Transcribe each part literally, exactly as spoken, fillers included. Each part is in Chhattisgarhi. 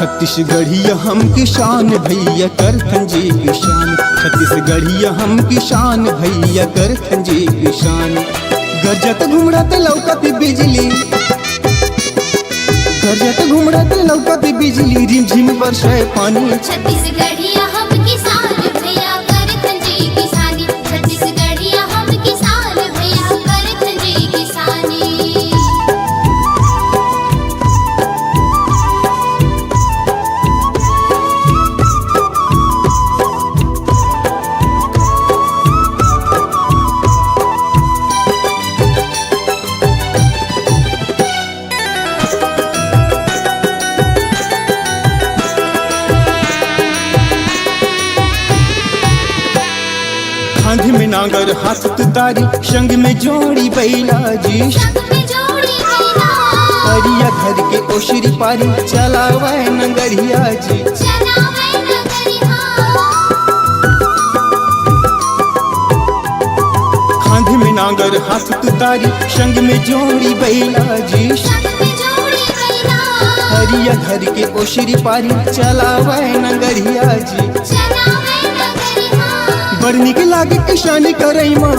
छत्तीसगढ़िया हम किसान भैया करथन जी किसान, छत्तीसगढ़िया हम किसान भैया करथन जी किसान। गरजत घुमड़त लौकत बिजली, गरजत घुमड़त लौकत बिजली, रिमझिम बरसै पानी। छत्तीसगढ़िया हम किसान भैया करथन जी किसानी, छत्तीसगढ़िया हम किसान भैया करथन जी किसानी। खांध में नांगर हाथ तुतारी, संग में जोड़ी बैला जी। संग में जोड़ी बैला। अरिया धर के ओसरी पारी, चलावै नंगरिया जी। चलावै नंगरिया। खांध में नांगर हाथ तुतारी, संग में जोड़ी बैला जी। संग में जोड़ी बैला। अरिया धर के ओसरी पारी, चलावै नंगरिया जी। चलावै नंगरिया। बड़ निक लागे किसानी करई मा,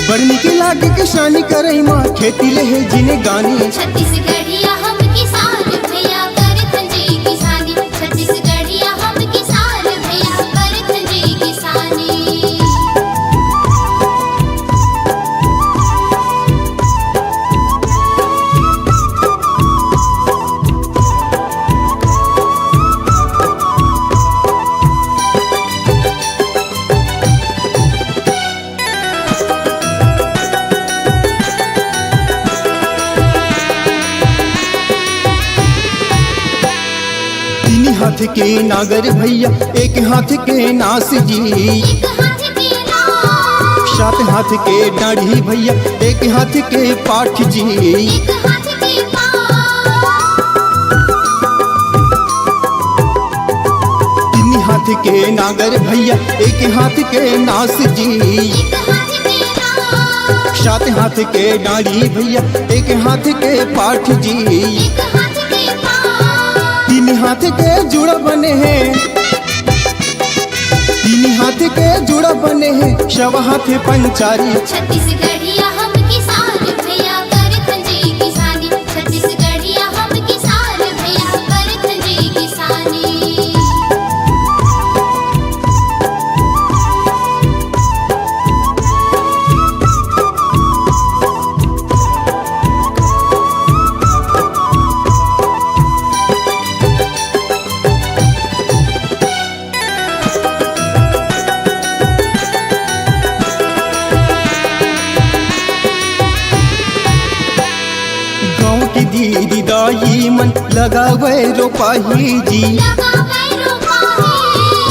बड़ निक लागे किसानी करई मा, खेती ले हे जिनगानी। छत्तीसगढ़िया हम किसान भैया करथन जी किसानी, छत्तीसगढ़िया हम किसान भैया करथन जी किसानी। तीन हाथ के नागर भैया, एक हाथ के नास जी। एक हाथ के नास। सात हाथ के डाढ़ी भैया, एक हाथ के पाठ जी। एक हाथ के पाठ। तीन हाथ के नागर भैया, एक हाथ के नास जी। एक हाथ के नास। सात हाथ के डाढ़ी भैया, एक हाथ के पाठ जी। एक हाथ के पाठ। तीन हाथ के जुड़ा बने हे, तीन हाथ के जुड़ा बने हे, सब हाथ पंचारी। छत्तीसगढ़िया हम किसान भैया करथन जी किसानी, छत्तीसगढ़िया हम किसान भैया करथन जी किसानी। गाँव की दीदी दाई मन लगावै रोपाही जी। लगावै रोपाही।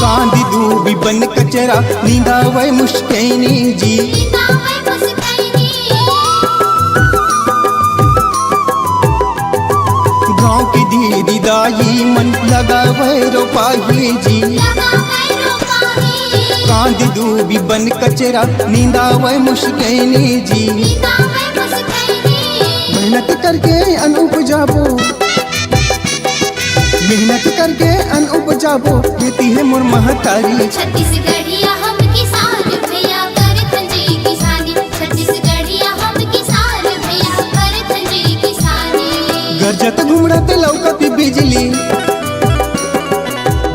कांदी दूबी बन कचरा निंदावै मुस्कैनी जी। निंदावै मुस्कैनी। गाँव की दीदी दाई मन लगावै रोपाही जी। लगावै रोपाही। कांदी दूबी बन कचरा निंदावै मुस्कैनी जी। निंदावै मुस्कैनी। मेहनत करके अन्न उपजाबो, मेहनत करके अन्न उपजाबो, खेती हे मोर महतारी। छत्तीसगढ़िया हम किसान भैया करथन जी किसानी, छत्तीसगढ़िया हम किसान भैया करथन जी किसानी। गरजत घुमड़त लौकत बिजली,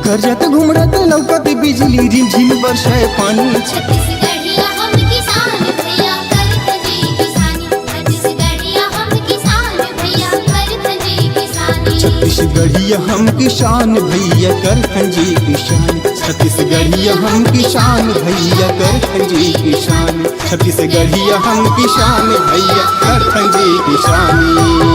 गरजत घुमड़त लौकत बिजली, रिमझिम बरसै पानी। छत्तीसगढ़िया हम किसान भैया करथन जी किसानी, छत्तीसगढ़िया हम किसान भैया करथन जी किसानी। छत्तीसगढ़िया हम किसान भैया करथन जी किसानी, छत्तीसगढ़िया हम किसान भैया करथन जी किसानी, छत्तीसगढ़िया हम किसान भैया करथन जी किसानी।